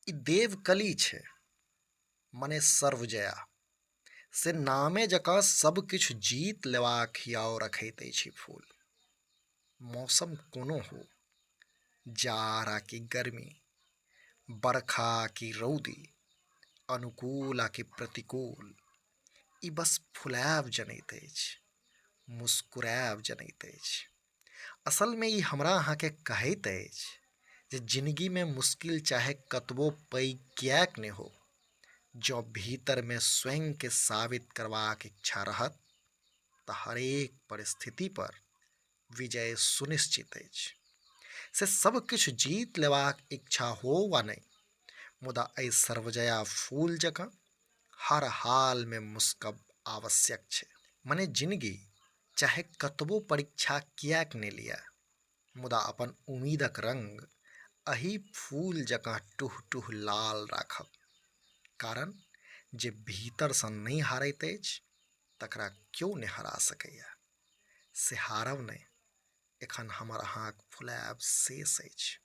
ई देवकली छै, मने सर्वजया। से नामे जकाँ सब किछु जीत लेबाक हियाव रखैत अछि ई फूल। मौसम कोनो हो, जाड़ आ कि गर्मी, बरखा आ कि रौदी, अनुकूल आ कि प्रतिकूल, ई बस फुलायब जनैत अछि, मुस्कुरायब जनैत अछि। असलमे ई हमरा अहाँके कहैत अछि जे जिनगीमे मुश्किल चाहे कतबो पैघ किएक नहि हो, जँ भीतरमे स्वयंके साबित करबाक इच्छा रहत तऽ हरेक परिस्थिति पर विजय सुनिश्चित अछि। से सब किछु जीत लेबाक इच्छा हो वा नहि, मुदा एहि सर्वजया फूल जकाँ हर हालमे मुस्कब आवश्यक छै। मने जिनगी चाहे कतबो परीक्षा किएक नहि लिअए, मुदा अपन उम्मीदक रंग एहि फूल जकाँ टुह-टुह लाल राखब। कारण जे भीतरसँ नहि हारैत अछि तकरा क्यो नहि हरा सकैए। से हारब नहि, एखन हमर अहाँक फुलायब शेष अछि।